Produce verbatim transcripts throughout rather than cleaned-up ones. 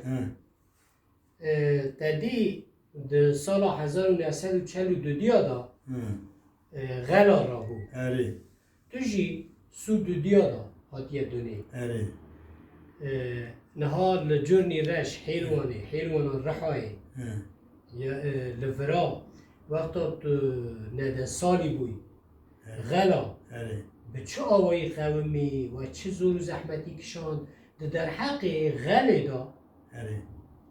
He. E, te dî di sala hezar û neh sed û çel û dudiya de, He. e, Xela rabû. Erê. Tu jî sî û dudiya de hatiye dunê. Erê. E, niha li Curnî Reş, Hêlwanê, Hêlwanan Rihayê, He. ya, e, li vira, wexta tu neh deh salî bûyî, Erê. Xela Erê. bi çi awayî qewimî we çi zor û zehmetî kişand, di derheqê Xelê de Erê.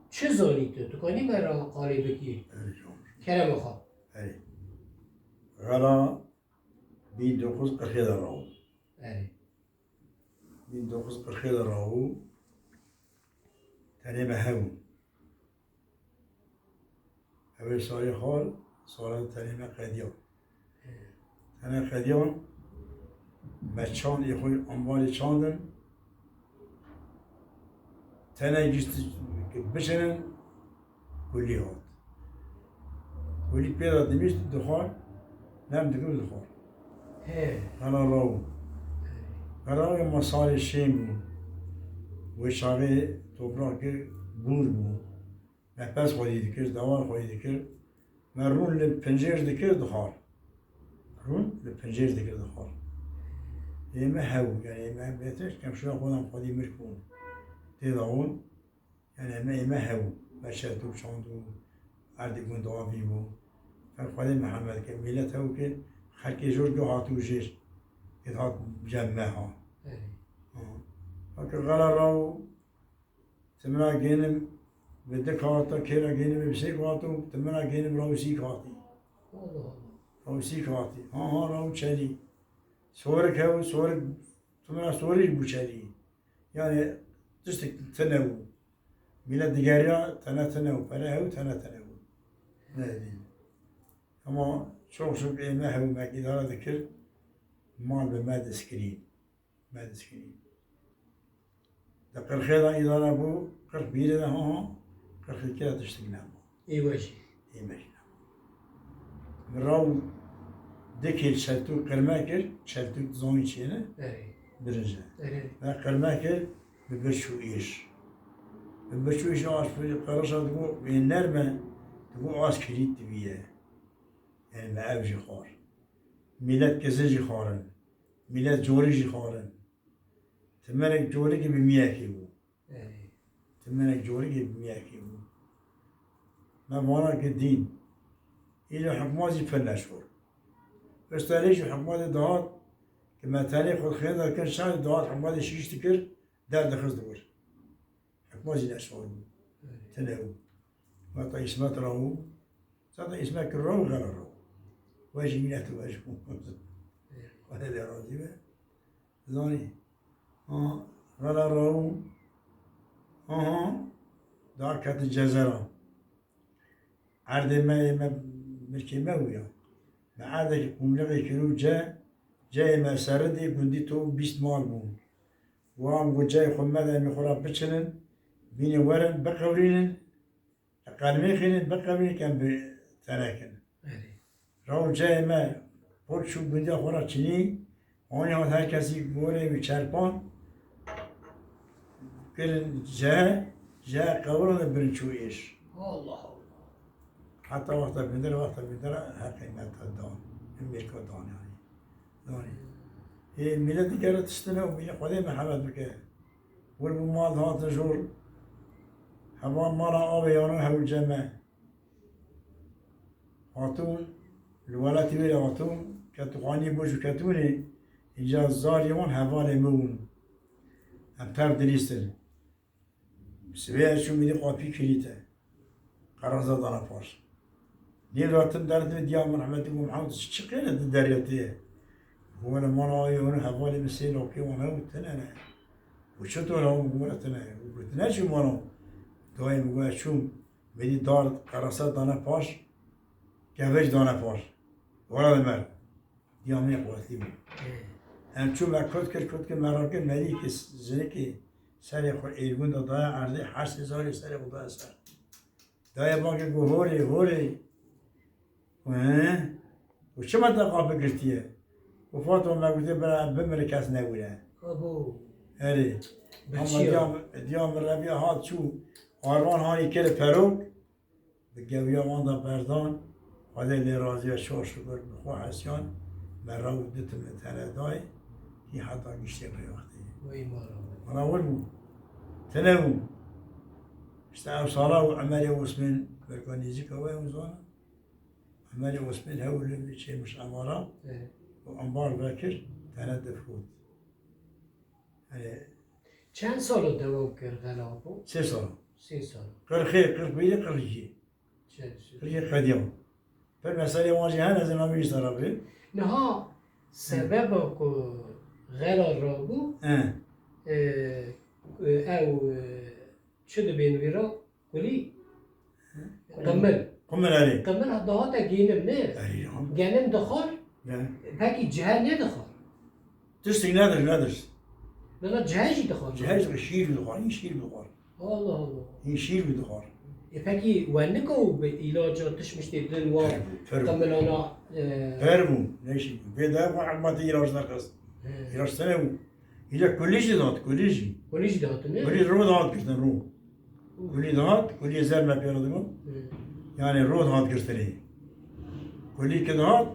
çi zanî tu? Tu kanî me re qalê bikî? Erê, tamam. Kerema xwe. Erê. Xela bîn dokuz qirxê de rabû. Erê. Bîn dokuz qirxê de rabû. Tenê me hebû. Ew ê salê xal, sala tenê me qediyan. Tenê qediyan, me çand ê xwe ambarê çandin. Tenê gişt bişinin, kulî hat. Kulî pê de dimîşt dixwar, nem dikin dixwar. He. Xela raw. Xela raw ma salê şên bû. Wê çaxê toprak kir, bûr bû. Me pez xwedî dikir, dawar xwedî dikir. Me rûn li pincêr dikir dixwar. Rûn li pincêr dikir dixwar. Ê me hew, yani ê me bêtir, kem şuya xwedan xwedî mirk bûn. Tê de hûn, yani ê me, ê me hew. Me çertûk çand û erdê gund avî bû. Fer Xwedê Mihemed ke, milet hew ke, xelkê jor ge hatû jêr. Ê hat cem me ha. Erê. Ha. Hake xela raw, Ti min a gênim bi di kata, kê re gênim bi sê kato, ti min a gênim rawsî katî. Allah Allah. Rawsî katî. Ha ha raw çelî. Sorik hew, sorik, ti min a sorik bû çelî. Yani tiştek tine bû. Mîlet digeriya tene tine bû. Pere hew tene tine bû. Ne diyeyim. Ama çok şükür ê me hew me îdare dikir. Mal bi me diskirî. Me diskirî. Di qirxê de îdare bû, qirx bîrê de ha, ha, qirxê kê de tiştik nema. Ê we jî. Ê me jî nema. Min raw dikê çeltûk qirme kir, çeltûk dizanî çi ye ne? Erê. Birinci. Erê. Me qirme kir, bi birç û êş. Bi birç û êş aş qirişa digo, ê nerme, digo aş kilît dibiye. Yani me ev jî xwar. Milet kizin jî xwarin. Milet corî jî xwarin. Timerek corikê bi miyekê bû. Erê. Timerek corikê bi miyekê bû. Me vana ke dîn. Îlo hikmat jî pir neşor. Pişta lê jî hikmatê dihat, ke me tenê xwe xênda kir, şahê dihat hikmatê şîş dikir, derdixist di wir. Hikmat jî neşor bû. Erê. Tine bû. Weta Îsmet raw. Zaten Îsmet kir raw, Xela raw. We jî mînet we ji Xwedê lê razî be. Zanî. Ha, Xela raw. Aha. Dar ketin cezera. Erdê me, ê me, milkê me bûya. Me erdekî qumlixê kir û ce, ceyê me seridî, gundî to bîst mal bûn. Wan got, ceyê xwe me de, em ê xwe re biçinin, bînê werin, biqewirînin, qelmêxînin, biqewirînin, kem bi tenekin. Erê. Raw ceyê me, pol çû gundiya xwe re çinî, anî hat her kesî gorê wî çerpan, kirin ce, ce qewirandin birin çû êş. Allah Allah. Heta wexta bindir, wexta bindir, her qîmeta dan. Em mêrka dan yani. Danî. Ê, milet digere tiştine û milet Xwedê merhemet bike. Wir bû mal hatin jor. Heval mala avê yaran hewl ceme. Hatûn, li welatî wê re hatûn, ketûxanî bû ji ketûnê, înca zarî wan hevalê min bûn. Em tev dilîstin. Sibê ez çûm êdî qapî kilît e. Qeraza dana paş. Nêvratin derdin diya min rehmetî bû Mihemed, çi qêle di derya tê ye? Got, wele mala ayê hûn hevalê min sê lokê wan hebû tine ne. Û çi to hebû? Got, wele tine. Got, tine çi mala? Dayê min got, ez çûm. Êdî dar qerasa dane paş. Kevej dane paş. Wala li mer. Diya min yê quwetlî bû. Ê. Em çû me kot kir, kot kir, me rakir, merî ki jinikê serê xwe êrgûn da daye erdê, heştê zarê serê xwe daye ser. Daye bangê got, "Horê, horê." Got, "He?" Got, "Çima te qapî girtiye?" Got, "Fatma, me gotiye bira bimire kes newire." Abo. Erê. Ama diya, diya min reviya hat çû. Arvan hanî kir perok, bi gewiya wan da berdan, Xwedê lê razî ye, şor şukur bi xwe hesiyan, me rew ditim li tene dayê, kî heta giştê vê wextê. Wey mala. Mana wir bû. Tine bû. İşte ew sala û Emerê Osmên, berka nêzîka we ew zana. Emerê Osmên hewl li çêmiş Emara Evet. û embar vekir, tene difrot. Hani Çend sal o dewa kir xela bû? Sê sal. Sê sal. Qirxê, qirxbîrê, qirxî. Çend sal? Qirxê qediya. Pir meselê wan jî hene, ez ê navê wî sera bê. Niha sebeba ku xela rabû, He. e, e, ew, e, çi dibên wî ra? Kulî. Qimil. Qimil, erê. Qimil ha dihate gênim, ne? Erê, ya. Genim dixwar, Ne? pekî cihe nedixwar. Tiştî nedir, nedir. Bila cihe jî dixwar. Cihe jî şîr dixwar, hîn şîr dixwar. Allah Allah. Hîn şîr dixwar. E pekî we nika û bi îlaca tişt miştê din wa Pir bû, pir bû. qimilana, e, Pir bû, ne şîr bû. Vê de xwe hikmetê îlac derxist. He. Îlac tene bû. Îca kulî jî dihat, kulî jî. Kulî jî dihat, ne? Kulî ro dihat girtin, ro. Kulî dihat, kulî zer me pê re digot. Hı. Yani ro dihat girtinê. Kulî ki dihat,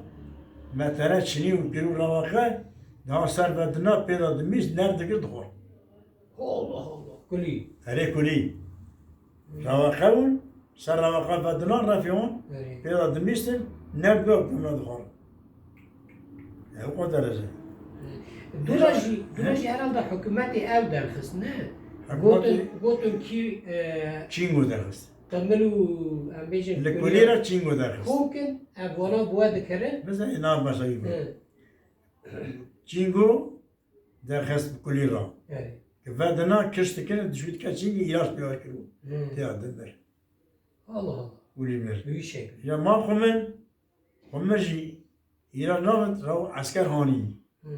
me tere çinî û kir û rewaxe, daha ser ve dina pê de dimîst, ner dikir dixwar. Allah Allah, kulî. Erê kulî. Rewaxe bûn, ser rewaxe ve dina refê wan, Erê. pê de dimîstin, ner bi ew kumre dixwarin. Ew o derece. Dûra jî, dûra He? jî herhalde hikûmetê ew derxist, ne? Hikûmetê Gotin, gotin kî, e, Çîngo derxist. Qimil û, em bêjin, Li kulî kulî re Çîngo derxist. Kokin, ev wana bi we dikirin. Mesela, nav mesela He. Çîngo derxist bi kulî re. Erê. Ki vedina kişt dikirin, dişû dike Çîngî îlaç pê kiribû. Hı. Têya dimir. Allah Allah. Kulî mir. Wî şekil. Ya ma xwe min, xwe min jî îlaç navit, rew esker hanî. Hı.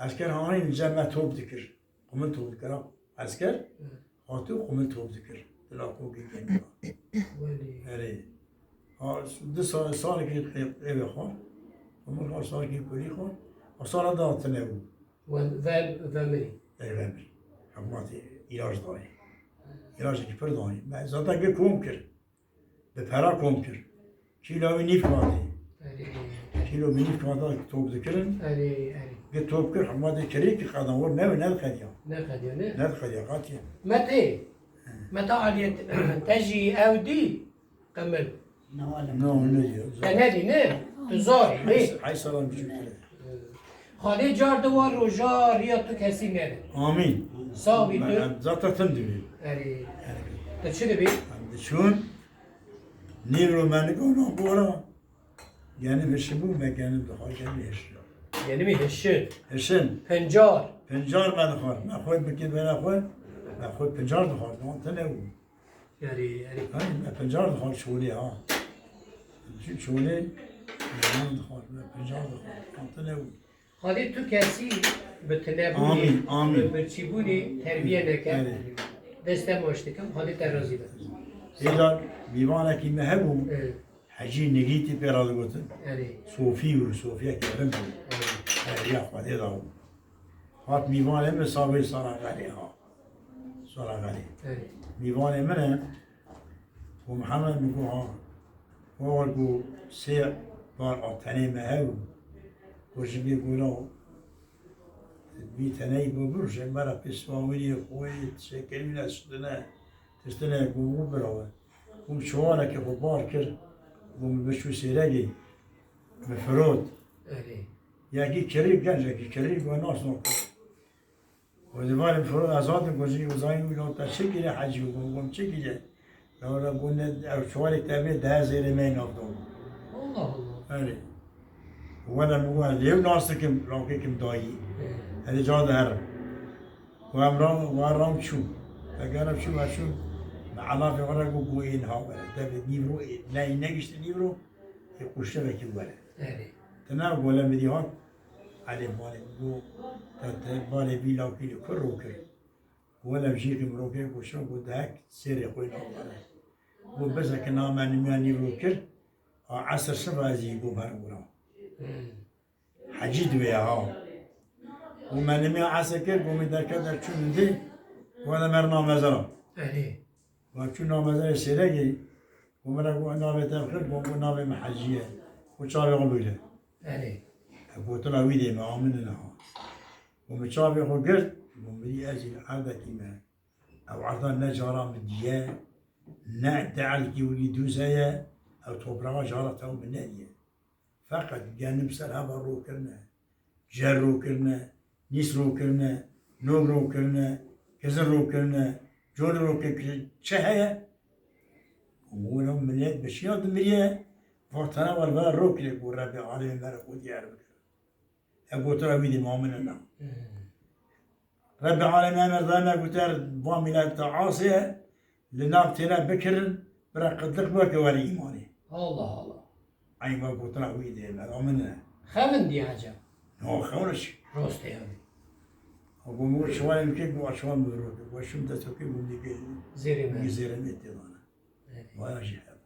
Esker hanî li cem me top dikir. Xwe min top dikir. Esker Hı. hatû xwe min top dikir. Dila kokê keniya. Welî. Erê. Ha, du sal, salekî eve xwar. Xwe min xwar salekî kulî xwar. O sala da tine bû. Ve, ve, vemirî. Ey vemirî. Hikûmetê îlac dayê. Îlacekî pir dayê. Me zaten gi kom kir. Bi pera kom kir. Kîlo wî nîv katê. Erê. Kîlo wî nîv kata top dikirin. Erê, erê. Gi top kir, hikûmetê kirî ki qedan wir ne, ne diqediya. Ne qediya, ne? Ne diqediya, qatiyen. Mete. He. Mete Aliyê, te jî ew dî? Qemil. No, ne diyor. Te nedî, ne? Tu zarî, ne? Hay, hay salam çûkire. Xalê car di wa roja riya tu kesî nebe. Amîn. Sax bî tu. Ben zaten tim dibî. Erê. Tu çi dibî? Em diçûn. Nîvro me nikona bora. Genim hişi bû, me genim diha genim hişi. Genimî hişin. Hişin. Pincar. Pincar me dixwar. Me xwe bikir bera xwe. Me xwe pincar dixwar. Wan tine bû. Erê, erê. Hey, me pincar dixwar çolê ha. Çi çolê, me dixwar, me pincar dixwar. Wan tine bû. Xwedê tu kesî bi tinebûnê, Amîn, amîn. bi birçîbûnê terbiye neke. Erê. Dest te maç dikim, Xwedê te razî be. Êcar mîvanekî me hebû, Evet. Hecî Nigîtî pê re digotin. Erê. Sofî bû, Sofiyekî rind bû. Erê. Her riya Xwedê da bû. Hat mîvanê min savê sara xelê ha. Sara xelê. Erê. Mîvanê min e. Û Mihemed min got, ha, wawar ku sê bar a tenê me hew, ku ji bê gola vî teneyî bû bir, ji me re pê siwawînê xwe, şekerî ne şitine, tiştine ku bû birawe. Û çawaneke xwe bar kir, û min biçû sêregê, min firot. Erê. Yekî kirî, gencekî kirî, we nas nake. Û di van firo ez hatim ku jî uzayî wî got, "Te çi kiriye hecî?" Û got, "Çi kiriye?" Ya wele got, "Ne, ew çuvalek te bê, deh hezarê me nav da." Allah Allah. Erê. Wele min got, "Ez lê ew nas dikim, lawkê kim dayî." Erê. Erê ca de herim. Û em ram, û em ram çû. Eger em çû, me çû, me elafê xwe re got, got, "Ên ha were." Devê nîvro, ê, ne, negişti nîvro, ê quşevekî were. Erê. Tine gole min dî hat. Elê balê min got, te, te balê vî lawkî li kur rokir? Got, wele jî qîm rokir, got, şo, got, dehek sêrê xwe navbere. Got, bizeke na me nimiya nîv rokir, a esir şiva ez jî got, her gura. Hmm. Hecî dibe ya ha. Got, me nimiya esir kir, got, min derket der çû min dê, got, wele mer na mezara. Erê. Wa çû namezerê Sêregê, û min re got, "Navê te bi xêr?" Got, "Navê min Hecî ye." Û çavê xwe bigire. Erê. Ev gotina wî dê me, amin niha. Û min çavê xwe girt, û min dî ez jî li erdekî me. Ev erda ne cara min diye, ne derekî wî dûz heye, ev topraxa cara te û min nediye. Feqet genim ser heva rokirine, jer rokirine, nîs rokirine, nog rokirine, kizin rokirine, col rokirine, çi heye? Wilo millet bi şiya dimiriye, vatana wal vela rokirê ku Rebê Alemê me re xwe diyar bikir. Ev gotina wî dê ma min na. Rebê Alemê emir dayme goter, va millet te asê, li nav têne bikirin, bira qidliq weke were îmanê. Allah Allah. Ay ma gotina wî dê me, ma min ne. Xevin diye acaba? No, xewna çi? Rost e yani. Abo mu şivalê min kê, bu şival min roke. Bu şim destokê bu dike. Zêrê me. Zêrê me tê dana. Evet. Vaya jî hev.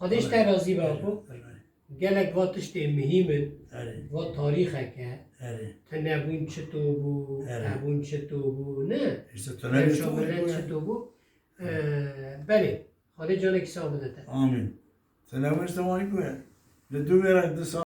Xwedê ji te razî be, Apo. Erê. Gelek va tiştê muhîm in, Erê. Va tarîxek e. Erê. Tinebûn çito bû, Erê. Hebûn çito bû, ne? Îşte Rewşa tinebûn milet çito bû. Ee, belê. Xwedê canekî sax bide te. Amîn. Tinebûn îşte wanî ku ye. Li dû wêre du sal